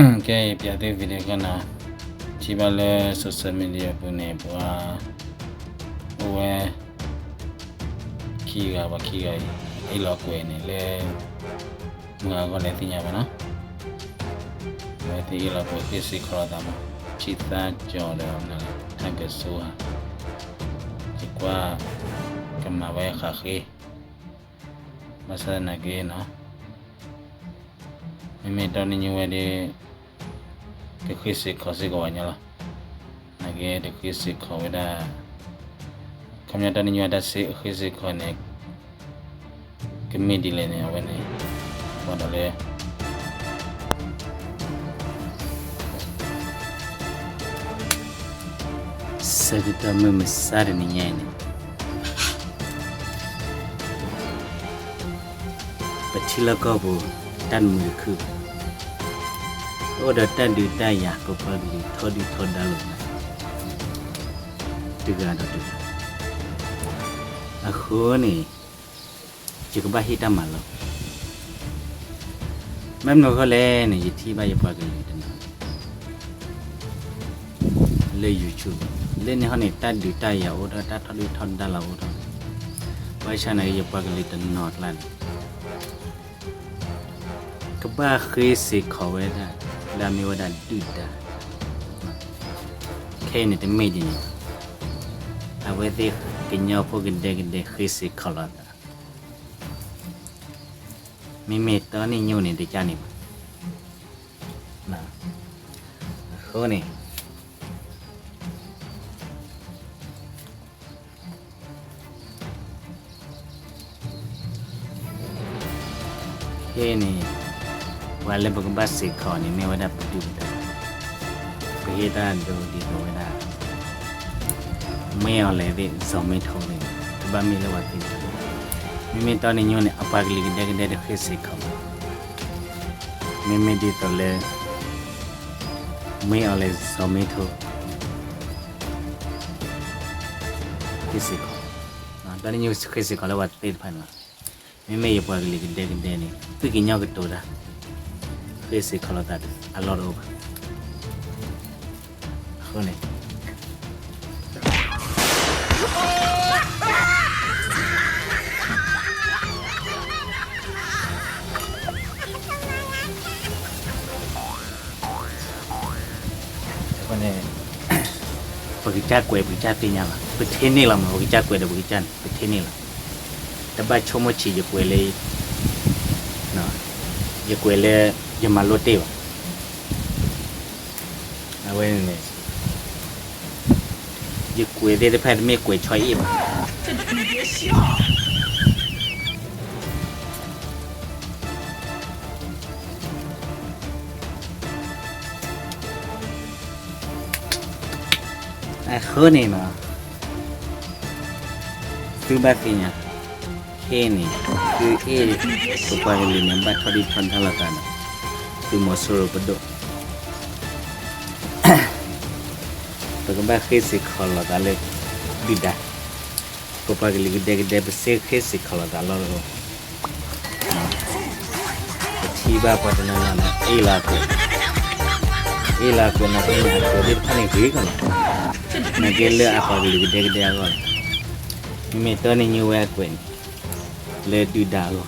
ကဲ ယပျးသု video ခါနီၤ, ထံၣ်ဘၣ်လၢ social media ပူၤန့ၣ် ပှၤအိၣ်ဝဲ ခံဂၤ ပှၤခံဂၤအံၤ အ့ၣ်လိာ်ကွဲန့ၣ်လၢ မုၢ်ဂၤဂီၢ်လဲၣ်သ့ၣ်ညါဘၣ်နီၤ, အဝဲသ့ၣ်အ့ၣ်လိာ်ကွဲဃ့စ့ၢ်ခီးလိာ်သးမး, ထံသၣ်ကၠီၤဒီး ထၢ်ကၢၤစိဟါ, ယကွၢ် ကမၤဝဲဃးဃ့ ဘၣ်ဆၣ်သနာ်က့နီၤ မ့မ့ၢ်တီနံၤညိဝဲဒီး ကဃ့စ့ၢ်ခီးစ့ၢ်ကီးဝဲညီလီၤ. နာ်က့တဃ့စ့ၢ်ခီးဝဲဒၣ်, ခီပညီတီနံၤညိအတၢ်ဃ့စ့ၢ်ခီးန့ၣ် ကမ့ၢ်ဒ်လဲၣ်န့ၣ် အဝဲန့ၣ် ပှၤဒီးလၢ ဆၢကတီၢ်မုၢ်မဆါတနံၤညါအံၤန့ၣ် ပထံလီၢ်ကီၢ်ပူၤ တၢ်တမုာ်တခုၣ်ဘၣ်, အိၣ်ဒီးတၢ်ဒုးတၢ်ယၤ ပပှၤကလုာ်ထီဒုၣ်ထီဒါလိာ်သး တဂၤဒီးတဂၤ, အဃိန့ၣ် ယကဘၣ်ဟ့ၣ်တၢ်မၤလိ, မ့ၢ်မနုၤအဃိလဲၣ်န့ၣ် ယထံၣ်ဘၣ်ယပှၤကလုာ်တနီၤ လၢ YouTube လၢန့ၣ်ဟီန့ၣ် တၢ်ဒုးတၢ်ယၤအိၣ်ထီၣ် တၢ်ထီဒုၣ်ထီဒါလီၤအိၣ်ထီၣ်, ဘၣ်ဆၣ်န့ၣ် ယပှၤကလုာ်တနီၤကျါန့ၣ် ကဘၣ်ဃ့စ့ၢ်ခီးဝဲဒၣ် လၢအမ့ၢ်ဝဲဒၣ်ဒုၣ်ဒါ, ခဲအံၤန့ၣ်တမ့ၢ်ဒ်န့ၣ်, အဝဲသ့ၣ်ကညီဖိကဒဲကဒဲဃ့စ့ၢ်ခီးလိာ်သး, မ့မ့ၢ်တီနံၤညိန့ၣ်တကါန့ၣ်ဘၣ်, အဃိန့ၣ် ခဲအံၤန့ၣ် ပှၤလၢပကဘၣ်စ့ၢ်ခီးန့ၣ် မ့ၢ်ဝဲဒၣ်ပဒုၣ်ပဒါ, ပဟ့ၣ်တၢ်ဒိဒ်သိးဝဲဒၣ် မ့ၢ်အီၤလဲၣ်သ့ၣ် စီၤမ့ထိသ့ၣ် တဘၣ်မ့ၢ်လၢပှၤသ့ၣ်တဖၣ်, မ့မ့ၢ်တီနံၤညိန့ၣ် အပှၤကလုာ်ကဒဲကဒဲတဃ့စ့ၢ်ခီးဘၣ်, မ့မ့ၢ်ဒ်သိးလၢ မ့ၢ်အီၤလဲၣ် စီၤမ့ထိ ဃ့စ့ၢ်ခီး, တီနံၤညိဃ့စ့ၢ်ခီးလၢပှၤသ့ၣ်တဖၣ်န့ၣ်လီၤ, မ့မ့ၢ်ယပှၤကလုာ်ကဒဲကဒဲန့ၣ် သွံၣ်ကညီကတိၤတၢ် ဃ့စ့ၢ်ခီးလိာ်သးအလီၢ်တအိၣ်ဘၣ်, အဃိန့ၣ် အဃိန့ၣ် ပကစၢ်ကွဲး ပကစၢ်သ့ၣ်ညါလီၤ, ပထံၣ်န့ၢ်လီၤမး ပကစၢ်ကွဲးဒီးပကစၢ်န့ၣ် ပထံၣ်န့ၢ်လီၤ, တဘၣ်ဆိကမိၣ်ဆံး ယကွဲးလၢ ယကွဲးလၢ ယမၤလိတ့ၢ်ဘၣ်, အဝဲန့ၣ် ယကွဲးသ့ၣ်တဖၣ်တမ့ၢ်ကွဲးဆီအ့ၣ်ဘၣ်. အဃိန့ၣ်နီၤ သုဘၣ်သ့ၣ်ညါ ခဲအံၤန့ၣ် သုအဲၣ် ပပှၤကလုာ်န့ၣ် ဘၣ်ထီၣ်ဒုၣ်ထီၣ်ဒါလိာ်သးန့ၣ် သုးမီၤစိရိၤပဒိၣ် ပကဘၣ်ဃ့စ့ၢ်ခီးလိာ်သးလၢ ဒုၣ်ဒါ, ပပှၤကလုာ်ကဒဲကဒဲ ပစ့ဃ့စ့ၢ်ခီးလိာ်သးလီၤ. ပထံၣ်ဘၣ်ပှၤတနီၤနီၤန့ၣ် အ့ၣ်လီၤအကွဲး, အ့ၣ်လီၤအကွဲးန့ၣ် ဖဲန့ၣ်အကွဲးသ့ၣ်တဖၣ်န့ၣ်ဂ့ၤကီးလီၤ. နာ်က့လၢအပှၤကလုာ်ကဒဲကဒဲအဂီၢ်လီၤ. မ့မ့ၢ်တီနံၤညိဝဲအကွဲးန့ၣ် လၢဒုၣ်ဒါအဂီၢ်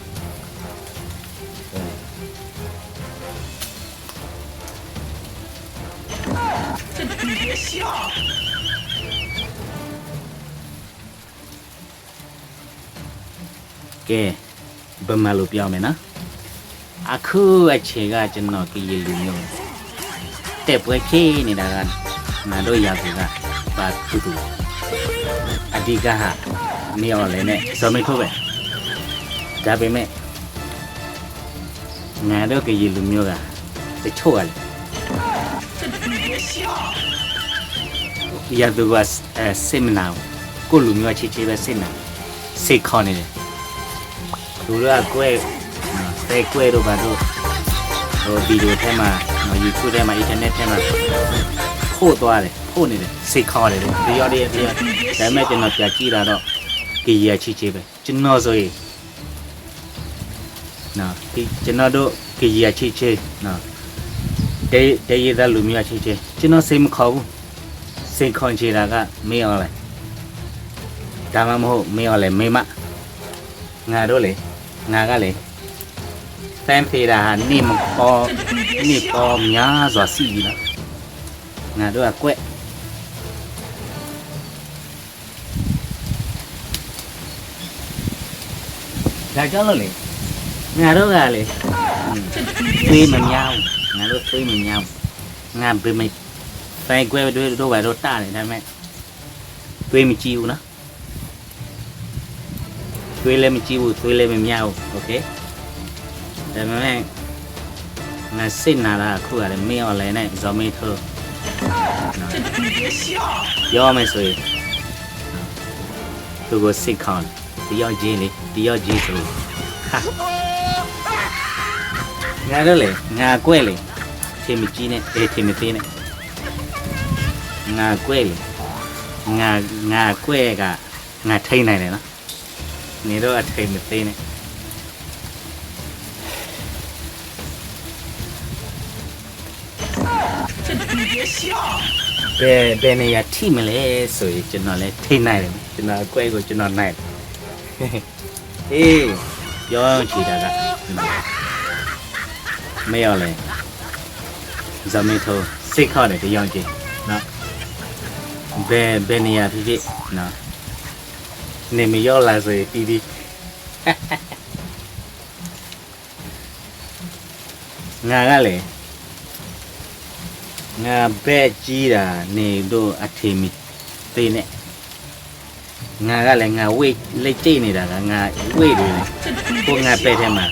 ကဲ, ပမၤလိာ်ပျီအီၤမဲာ်နီၤ. အခုအချိန်က ကျွန်တော် ကရင်လူမျိုး တိုက်ပွဲဖြစ်နေတာက ငါတို့ ရာဇဝင်က ဘာဖြစ်လို့ အဓိကဟာ မင်းအောင်လှိုင်နဲ့ ဇော်မင်းထွန်းပဲ. ဒါပေမဲ့ ငါတို့ ကရင်လူမျိုးက တချို့ကလေ ရာဇဝင်က အဲ စိတ်မနာဘူး. ကိုယ့်လူမျိုးက ချစ်ချစ်ပဲ စိတ်နာ စိတ်ခေါ်နေတယ်. လူတို့က ကွဲ့ နော် တဲကွဲ့တို့ဘာတို့ ဟို ဗီဒီယိုထဲမှာ နော် YouTube ထဲမှာ internet ထဲမှာ ဖုတ်သွားတယ် ဖုတ်နေတယ် စိတ်ခေါ်တယ် တယောက်တည်း တယောက် ဒါပေမဲ့ ကျွန်တော် ပြန်ကြည့်တာတော့ ကရင်က ချစ်ချစ်ပဲ ကျွန်တော်ဆိုရင် နော် ကျွန်တော်တို့ ကရင်က ချစ်ချစ် နော် တ တဲယဲၢ်သးလူၤမံအီၤဆ့ဆ့, ကျွန်တော်စိတ်မခေါ်ဘူး, စိတ်ခေါ်ချင်တာက မင်းအောင်လှိုင်, ဒါမှမဟုတ် မင်းအောင်လှိုင် မင်းမ, ငါတို့လေ, ငါကလေ, သန်းသေတာဟာ နှစ်မကော, နှစ်ပေါင်းများစွာရှိပြီနော်, ငါတို့ကကွက် ဒါကြောင့်လို့လေ, ငါတို့ကလေ, သွေးမများဘူး, ငါတို့သွေးမများဘူး, ငါဘယ်မ, သန်းကွက်တို့တို့ပါတို့တနေဒါပေမဲ့, သွေးမကြီးဘူးနော်, သွေးလည်းမကြီးဘူး, သွေးလည်းမများဘူး, okay, ဒါပေမဲ့, ငါစိတ်နာတာအခုကလေ မင်းအောင်လှိုင်နဲ့ ဇော်မင်းထွန်း, ပြောမယ်ဆိုရင်, သူကိုစစ်ခေါ်တယ်, တယောက်ချင်းလေ, တယောက်ချင်းဆိုလို့, ငါတို့လေ, ငါကွက်လေ, ထေမကြီးနဲ့, အဲ, ထေမသေးနဲ့, ငါကွက်လေ, ငါ, ငါကွက်က, ငါထိန်းနိုင်တယ်နော်, နင်တို့အထိန်းမသေးနဲ့. ဘယ်, ဘယ်နေရာထိမလဲဆိုရင် ကျွန်တော်လည်းထိန်းနိုင်တယ်နော်, ကျွန်တော်အကွက်ကိုကျွန်တော်နိုင်တယ်. အေး, ပြောချင်တာက, မင်းအောင်လှိုင်, ဇော်မင်းထွန်း, စစ်ခေါ်တယ် တယောက်ချင်းနော်, ဘယ်, ဘယ်နေရာဖြစ်ဖြစ်နော်, နေမရောလာဆိုရင်တီးတီး. ငါကလေ, ငါဘက်ကြီးတာ နေတို့အထင်မသေးနဲ့, ငါကလေ, ငါဝေ့, လက်ကျိတ်နေတာက ငါဝေ့တယ်, ကိုယ့်ငါပဲထဲမှာ,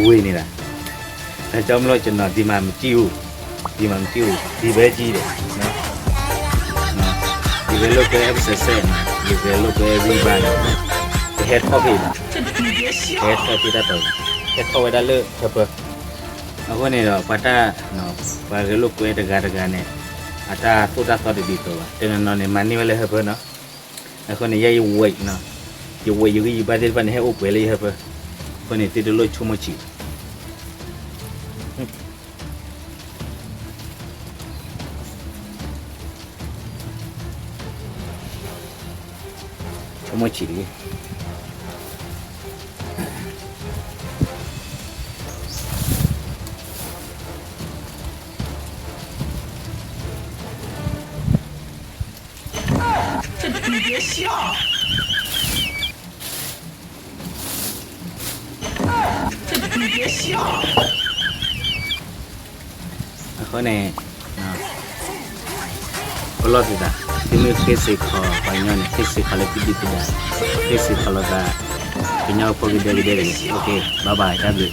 ဝေ့နေတာ, ဒါကြောင့်မလို့ ကျွန်တော်ဒီမှာ မကြည့်ဘူး, ဒီမှာ မကြည့်ဘူး, ဒီပဲကြည့်တယ်နော်, ဒီပဲလုပ်ကွဲ exercise နော်, ဒီပဲလုပ်ကွဲ rebound နော်, တဟဲထီၣ်ဖဲဘၣ်, တဟဲထီၣ်ဖဲတၢ်တီၤ, ဟဲထီၣ်ဝဲဒၣ်လၢဟၢဖၢ, အဃိန့ၣ်ဒီး ပှၤတၢ်, ပှၤဂဲၤလိာ်ကွဲတဂၤတဂၤန့ၣ်, အတၢ်သိၣ်တၢ်သီတဒ်သိးဘၣ်, တနီၤနီၤန့ၣ် မၤန့ၢ်ဝဲလၢဟၢဖၢနီၤ, အဃိန့ၣ် ယဲယ weight နီၤ, ယ weight ယဂံၢ်ယဘါသ့ၣ်တဖၣ်န့ၣ် ဟဲအိၣ်ပှဲၤလၢယဟၢဖၢ, အဃိန့ၣ် သုတလိၣ်ဆိကမိၣ်ဆံး ဆိကမိၣ်ဆံးတဂ့ၤ. အဃိန့ၣ်, ပလီၢ်သ့ၣ်သး, သုမ့ၢ်ဃ့စ့ၢ်ခီးပှၤကညီန့ၣ် ဃ့စ့ၢ်ခီးလၢပဒုၣ်ပဒါ, ဃ့စ့ၢ်ခီးလိာ်သး, ကညီဖိကဒဲကဒဲတဂ့ၤ, okay, bye bye, တၢ်ဘျုး.